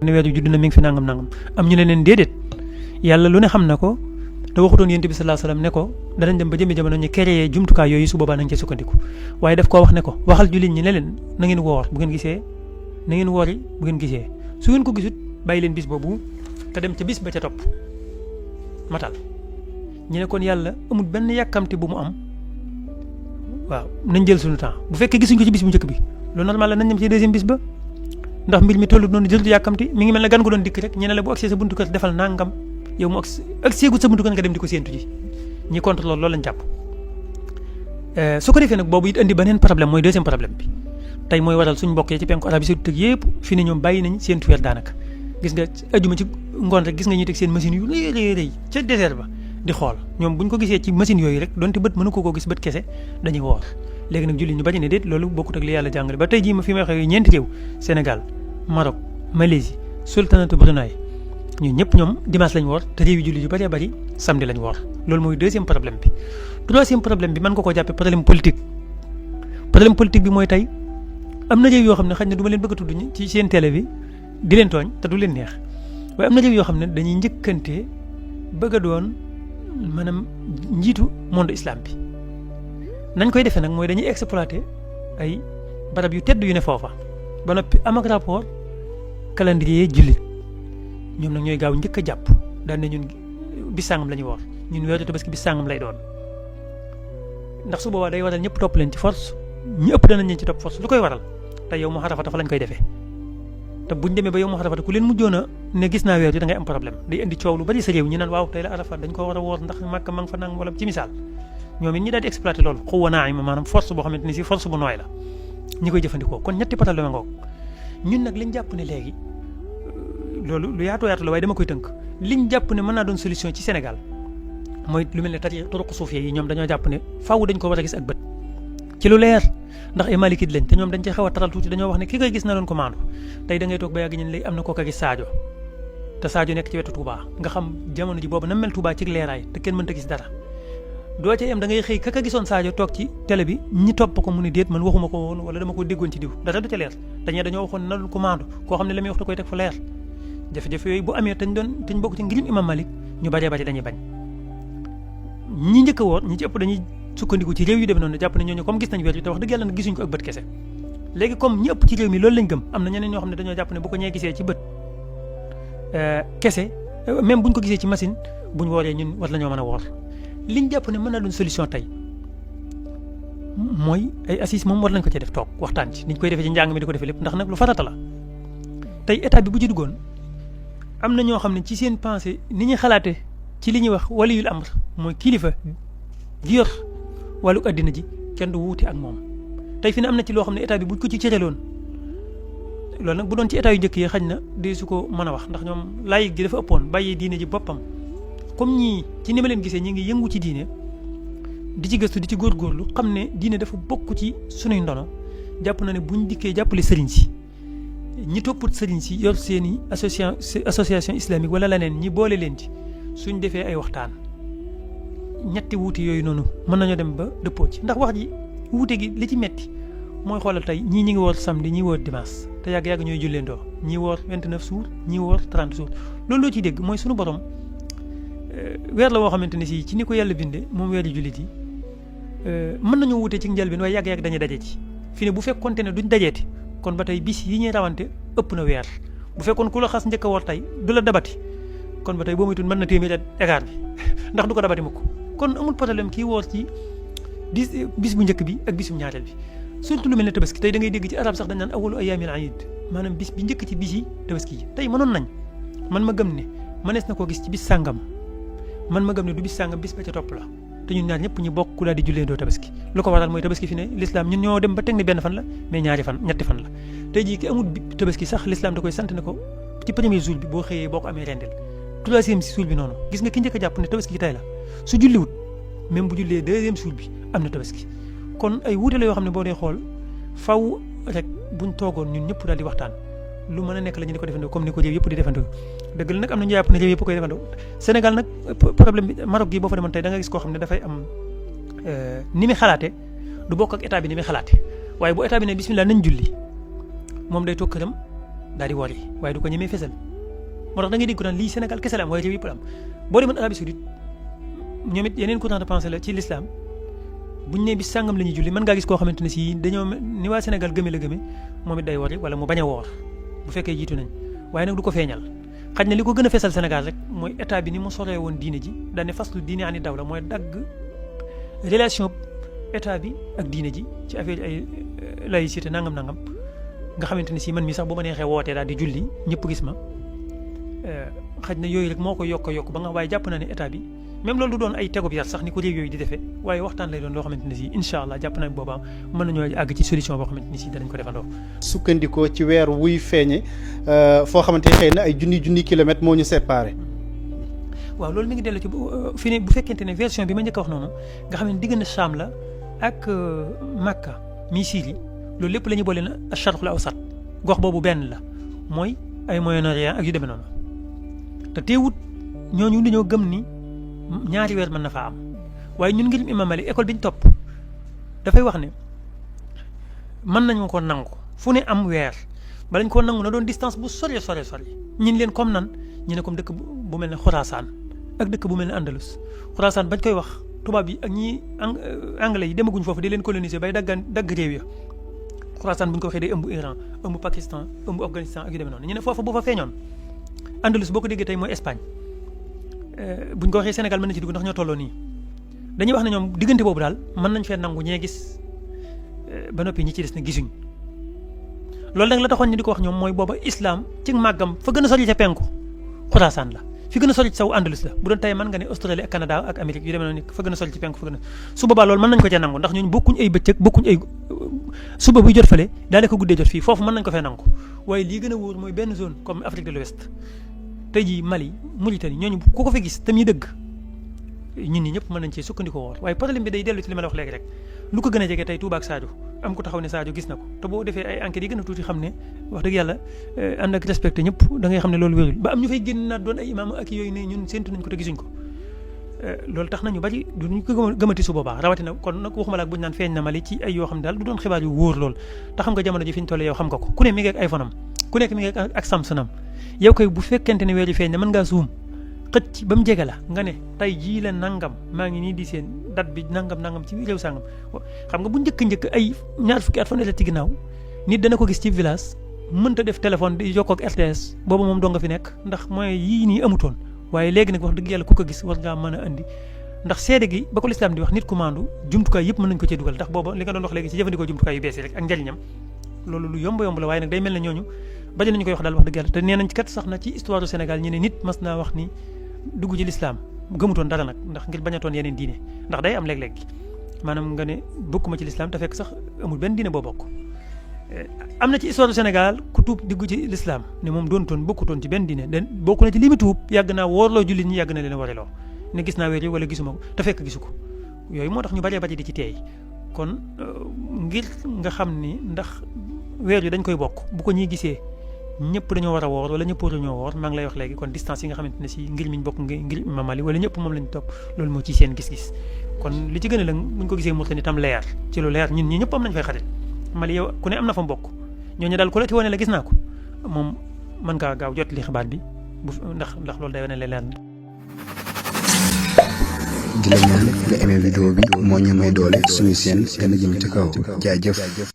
ne weer yu judd na mi ngi fi nangam am ñu ne leen déedéet yàlla lu ne xam na ko te waxutoon yonent bi sallallahu alayhi wasallam ne ko danañ dem ba jëmmi jamono ñu créé jumtukaay yooyu su boobaa nañ ca sukkandiku waaye daf koo wax ne ko waxal jullit ñi ne leen na ngeen woor bu ngeen gisee na ngeen woori bu ngeen gisee su ngeen ko gisut bàyyi leen bis boobu te dem ca bis ba ca topp matal ñu ne kon yàlla amul benn yàkkamte bu mu am waaw nañ jël suñu temps bu fekkee gisuñ ko ci bis bu njëkk bi loolu normal la nañ dem ci deuxième bis ba ndax mbir mi tollut noonu jël yàkkamti mi ngi mel ne gan ko doon dikk rek ñu ne la bu agsee sa buntu kër defal nangam yow mu agsee gu sa buntu kër nga dem di ko séentu ji ñi contre loolu lañ jàpp su ko defee nag boobu it indi beneen problème mooy deuxième problème bi tey mooy waral suñ mbokk yi ci penku Arabie Saoudite yëpp fi ne ñoom bàyyi nañ seen weer daanaka gis nga ajuma ci ngoon rek gis nga ñuy teg seen machine yu rëy ca désert ba di xool ñoom buñ ko gisee ci machine yooyu rek donte bët mënu ko gis bët kese dañuy woor léegi nag julli ñu bañ ne déet loolu bokkut ak li yàlla jàngale ba tey jii ma fi may waxee ñeenti réew Sénégal Maroc Malaisie Sultanate Brunei ñun ñëpp ñoom dimanche lañ woor te réew yi julli yu bëree bëri samedi lañ woor loolu mooy deuxième problème bi troisième problème bi mën nga koo jàppee problème politique bi mooy tey am na réew yoo xam ne xëy na du ma leen bëgg a tudd ci seen télé bi di leen tooñ te du leen neex waaye am na réew yoo xam ne dañuy njëkkante bëgg a doon maanaam njiitu monde islam bi nañ koy defee nag mooy dañuy exploiter ay barab yu tedd yu ne foofa ba noppi am ak rapport calendrier jullit ñoom nag ñooy gaaw njëkk a jàpp daan ne ñun bis sàngam la ñuy woor ñun weeru tabaski bis sàngam lay doon ndax su boobaa day waral ñëpp topp leen ci force ñi ëpp danañ leen ci topp force lu koy waral te yow mu xarafata fa lañ koy defee te buñ demee ba yow mu xarafata ku leen mujjoon a ne gis naa weer yi da ngay am problème day indi coow lu bari sa réew ñi naan waaw tey la arafat dañ ko war a woor ndax màkk ma nga fa nang wala ci misaal ñoom it ñi daal di exploité loolu xuwa naa ima maanaam force boo xamante ni si force bu nooy la ñi koy jëfandikoo kon ñetti problème ngoog ñun nag liñ jàpp ne léegi loolu lu yaatu la waaye dama koy tënk liñ jàpp ne mën naa doon solution ci Sénégal mooy lu mel ne turuq suufiyya yi ñoom dañoo jàpp ne faaw dañ ko war a gis ak bët ci lu leer ndax ay malikit lañ te ñoom dañ ci xaw a taral tuuti dañoo wax ne ki koy gis na doon ko maandu tey da ngay toog ba yàgg ñun léegi am na koo ko gis Sadio te Sadio nekk ci wetu Touba nga xam jamono ji boobu na mel Touba ci leeraay te kenn mënta gis dara doo ca yem da ngay xëy ka gisoon Sadio toog ci télé bi ñi topp ko mu ni déet man waxuma ko woon wala dama ko déggoon ci diw dara du ca leer dañee dañoo waxoon ne na doon ko maandu koo xam ne la muy wax da koy teg fu leer jafe-jafe yooyu bu amee tañ bokk ci ngirum Imam Malik ñu baree bari dañuy bañ ñi njëkk a woor ñi ci ëpp dañuy sukkandiku ci réew yu dem noonu jàpp ne ñooñu comme gis nañ weer bi te wax dëgg yàlla nag gisuñ ko ak bët kese léegi comme ñi ëpp ci réew mi loolu lañ gëm am na ñeneen ñoo xam ne dañoo jàpp ne bu ko ñee gisee ci bët kese même buñ ko gisee ci machine buñ wooree ñun war nañoo mën a woor liñ jàpp ne mën na doon solution tey mooy ay assises moom war nañ ko cee def toog waxtaan ci niñ koy defee ci njàng mi di ko defee lépp ndax nag lu farata la tey état bi bu ci duggoon am na ñoo xam ne ci seen pensée ni ñuy xalaate ci li ñuy wax waliyul amr mooy kilifa gi yor wàllu addina ji kenn du wuute ak moom tey fi ne am na ci loo xam ne état bi buñ ko ci cëreloon loolu nag bu doon ci état yu njëkk yi xañ na di su ko mën a wax ndax ñoom laayig gi dafa ëppoon bàyyi diine ji boppam comme ñii ci ni ma leen gisee ñi ngi yëngu ci diine di ci gëstu di ci góorgóorlu xam ne diine dafa bokk ci sunuy ndono jàpp na ne buñ dikkee jàppale sëriñ si ñi topput sëriñ si yor seeni association islamique wala leneen ñi boole leen ci suñ defee ay waxtaan ñetti wuute yooyu noonu mën nañoo dem ba dëppoo ci ndax wax ji wuute gi li ci metti mooy xoolal tey ñii ñi ngi woor samedi ñii woor dimanche te yàgg-yàgg ñooy julleendoo ñii woor 29 jours ñii woor 30 jours loolu loo ciy dégg mooy sunu borom weer la woo xamante ne si ci ni ko yàlla bindee moom weeri jullit yi mën nañoo wute ci njëlbeen waaye yàgg-yàgg dañuy daje ci fi ne bu fekkonte ne duñ dajeeti kon ba tey bis yi ñuy rawante ëpp na weer bu fekkoon ku la xas njëkk a woor tey du la dabati kon ba tey boo moytuwul mën na téeméer écart bi ndax du ko dabati mukk kon amul problème kii woor ci bis bu njëkk bi ak bis bu ñaareel bi surtout lu mel ne tabaski tey da ngay dégg ci arab sax dañ naan awalu ayaamil iid maanaam bis bi njëkk ci bis yi tabaski yi tey mënoon nañ man ma gëm ne mënees na koo gis ci bis sàngam man ma gëm ne du bis sàngam bis ba ca topp la te ñun ñaar ñëpp ñu bokk ku daal di jullee doo tabaski lu ko waral mooy tabaski fi ne l'islam ñun ñoo dem ba teg ne benn fan la mais ñetti fan la tey jii ki amul tabaski sax l'islam da koy sant ne ko ci premier jour bi boo xëyee boo ko amee rendel troisième jour bi noonu gis nga ki njëkk a jàpp ne tabaski gi tey la su julliwut même bu jullee deuxième jour bi am na tabaski kon ay wuute la yoo xam ne boo dee xool faw rek buñ toogoon ñun ñëpp daal di waxtaan lu mën a nekk la ñu di ko defandoo comme ni ko réew yëpp di defandoo dëgg la nag am na ñu jàpp ne réew yëpp koy defandoo Sénégal nag problème bi Maroc gi boo fa demoon tey da nga gis koo xam ne dafay am ni muy xalaate du bokk ak état bi ni muy xalaate waaye bu état bi ne bismillah nañ julli moom day toog këram daal di wori waaye du ko ñemee fesal moo tax da ngay dégg ko naan lii Sénégal kese la am waaye réew yëpp la am boo demoon Arabie Saoudite ñoom it yeneen courant de pensée la ci l'islam buñ ne bis sàngam la ñuy julli mën ngaa gis koo xamante ne si dañoo ni waa Sénégal gëme la gëme moom it day wori wala mu bañ a woor bu fekkee jiitu nañ waaye nag du ko feeñal xaj na li ko gën a fesal Sénégal rek mooy état bi ni mu soree woon diine ji daane faslu diine ani dawla mooy dagg relation état bi ak diine ji ci affaire ay laïcité nangam nga xamante ne si man mi sax bu ma neexee wootee daal di julli ñëpp gis ma xaj na yooyu rek moo ko yokk ba nga waaye jàpp na ne état bi même loolu du doon ay tegub yar sax ni ko réew yooyu di defee waaye waxtaan lay doon loo xamante ne si incha allah jàpp na boobaa mën nañoo àgg ci solution boo xamante ni si danañ ko defandoo. sukkandikoo ci weer wuy feeñe foo xamante ne xëy na ay junni kilomètres moo ñu séparé. waaw loolu mi ngi dellu ci fi ne bu fekkente ne version bi ma njëkk a wax noonu nga xam ne diggante Cham la ak Makka mi Syrie loolu lépp la ñu boole na Charqul Awsat gox boobu benn la mooy ay Moyen-Orient ak yu demee noonu te teewut ñooñu dañoo gëm ni ñaari weer mën na faa am waaye ñun ngir Imam Malik école bi ñu topp dafay wax ne mën nañu ko nangu fu ne am weer ba lañ ko nangu na doon distance bu sori ñin leen comme nan ñu ne comme dëkk bu mel ne Xuraasaan ak dëkk bu mel ne Andalus Xuraasaan bañ koy wax tubaab yi ak ñi anglais yi demaguñ foofu di leen coloniser bay dagg réew ya Xuraasaan bu ñu ko waxee day ëmb Iran ëmb Pakistan ëmb Afghanistan ak yu demee noonu ñu ne foofu bu fa feeñoon Andalus boo ko déggee tey mooy Espagne buñ ko waxee Sénégal mën na ci dugg ndax ñoo tolloo nii dañuy wax ne ñoom diggante boobu daal mën nañ fee nangu ñee gis ba noppi ñi ci des ne gisuñ loolu nag la taxoon ñu di ko wax ñoom mooy booba islam ci màggam fa gën a sori ca penku Xuraasaan la fi gën a sori ci saw Andalus la bu doon tey mën nga ne Australie ak Canada ak Amérique yu demee noonu fa gën a sori ci penku fa gën a su boobaa loolu mën nañ ko cee nangu ndax ñooñu bokkuñ ay bëccëg bokkuñ ay suba buy jot fële daale ko guddee jot fii foofu mën nañ ko fee nangu waaye lii gën a wóor mooy benn zone comme Afrique de l'Ouest tey jii Mali Mauritanie ñooñu ku ko fi gis te muy dëgg ñun ñi ñëpp mën nañ cee sukkandikoo woor waaye problème bi day dellu ci li ma la wax léegi rek lu ko gën a jege tey Touba ak Sadio am ku taxaw ne Sadio gis na ko te boo defee ay enquêtes yi gën a tuuti xam ne wax dëgg yàlla ànd ak respecté ñëpp da ngay xam ne loolu wérul ba am ñu fay génn naat doon ay imaam ak yooyu ne ñun séntu nañ ko te gisuñ ko loolu tax nañu bari duñu ko gëmati su boobaa rawatina kon nag waxuma la ak buñu naan feeñ na Mali ci ay yoo xam ne daal du doon xibaar yu wóor lool te xam nga jamono ji fi ñu toll yow xam nga ko ku ne mi ngi ak iPhone am ku nekk mi ngi ak Samsung am yow koy bu fekkente ne weer yi feeñ na mën ngaa zoom xëcc ba mu jege la nga ne tey jii la nangam maa ngi nii di seen date bi nangam ci réew sangam xam nga bu njëkk ay ñaar fukki at fanweeri at ci ginnaaw nit dana ko gis ci village mënta def téléphone di jokkoo ak RTS boobu moom doo nga fi nekk ndax mooy yii nii amutoon waaye léegi nag wax dëgg yàlla ku ko gis war ngaa mën a andi ndax seede gi ba ko lislaam di wax nit commande jumtukaay yëpp mën nañu ko cee dugal ndax booba li nga doon wax léegi ci jëfandikoo jumtukaay yu bees yi rek ak njëriñam loolu lu yomb la waaye nag day mel ne ñooñu bañ nañu koy wax daal wax dëgg yàlla te nee nañ kat sax na ci histoire du Sénégal ñu ne nit mas naa wax ni dugg ci lislaam gëmutoon dara nag ndax ngir bañatoon yeneen diine ndax day am léeg-léeg maanaam nga ne bokkuma ci lislaam te fekk sax amul benn diine boo bokk am na ci histoire du Sénégal ku tuub dugg ci lislaam ne moom doonutoon bokkutoon ci benn diine den bokk na ci li mu tuub yàgg naa woorloo jullit ñi yàgg na leen wariloo ne gis naa weer yi wala gisuma ko te fekk gisu ko yooyu moo tax ñu bari di ci teey kon ngir nga xam ni ndax weer yi dañ koy bokk bu ko ñuy gisee ñëpp dañoo war a woor wala ñëpp waruñoo woor maa ngi lay wax léegi kon distance yi nga xamante ne si ngir miñ bokk ngir Imam Mali wala ñëpp moom lañ topp loolu moo ci seen gis-gis kon li ci gën a la buñ ko gisee Mauritanie tam leer ci lu leer ñun ñi ñëpp am nañ fay xarit Mali yow ku ne am na fa mbokk ñooñu daal ku la ci wane la gis naa ko moom mën ngaa gaaw jot li xibaar bi bu ndax loolu day wane la leer na. di la ñaan nga aimé vidéo bi moo ñu may doole suñu seen gën a jëm ci kaw jaajëf